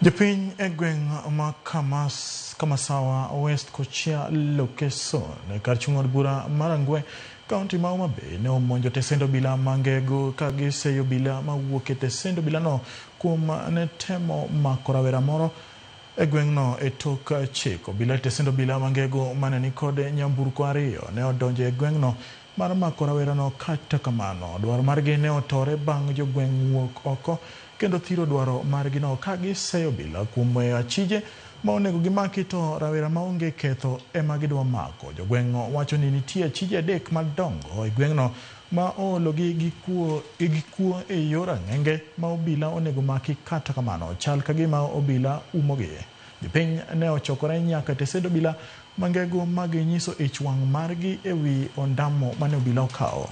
Jopiny e gweng' ma Kamasawa West Kochia Lokeson kar chung' od bura mar Rangwe, kaunti ma Homa Bay ne omonjo tesend obila ma Ngego ka giseyo obila mawuok e tesend obilano kuom ne temo mako rawera moro e gweng'no e tok chik. Obila e tesend obila ma Ngego mane nikod nyamburko ariyo ne odonjo e gweng'no mar mako rawerano. Kata kamano, dwaro margi ne otore bang' jogweng' wuok oko kendo thiro dwaro margino ka giseyo obila kuom weyo achije ma onego gimaki to rawera maonge ketho ema gidwa mako. Jogweng'no wacho ni nitie achije adek madongo e gweng'no ma oologi gi kuo e yor ang'enge ma obila onego maki. Kata kamano, chal ka gima obila umogi. Jopiny ne ochokore nyaka e tesend obila ma Ngego ma ginyiso ich wang' margi e wi ondamo mane obila okawo.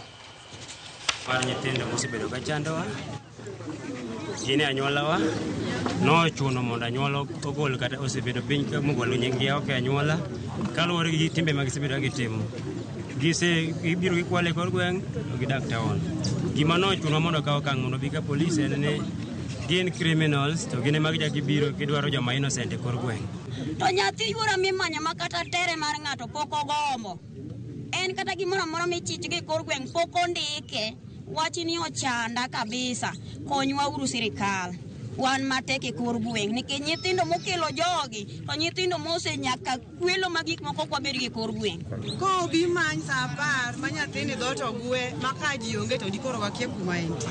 Mar nyithindo mosebedo ka chandowa gin e anyuolawa nochuno mondo anyuola ogol kata osebedo piny mogolo nyinggi oko e anyuola kaluwore gi timbe ma gisebedo ka gitimo. Gibiro gikwalo e kor gweng' to gidak town. Gima nochunowa mondo okaw okang' mondo obi ka polis en ni gin criminals to gin ema gichako gibiro gidwaro joma innocent e kor gweng'. To nyathi yuora mimanyo ma kata tere mar ng'ato pok ogombo. En kata gimoro amora michich gi kor gweng' pok ondike. Wachni ochanda kabisa. Konywa uru sirikal. Wan matek e kor gweng' nikech nyithindo mokelo jogi to nyithindo mosenyaka kwelo ma gik moko ok wabed gi e kor gweng'. Kobi many sa 10 ma nyathini dhoot ogwe ma ka ji onge to dikoro wakia kuma entie.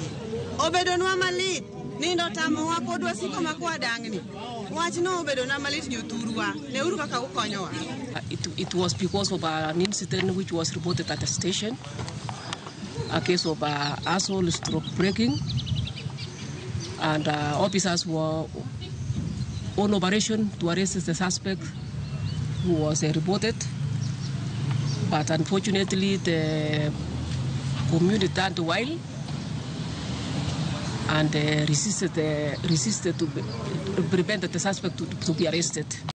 Obedonwa malit, nindo tamowa pod wasiko ma kwadang'ni. Wachno obedona malit jothurwa, neuru kaka ukonyowa. It was because of an incident which was reported at the station, a case of assault stroke breaking, and officers were on operation to arrest the suspect who was reported. But unfortunately, the community turned wild and resisted to prevent the suspect to be arrested.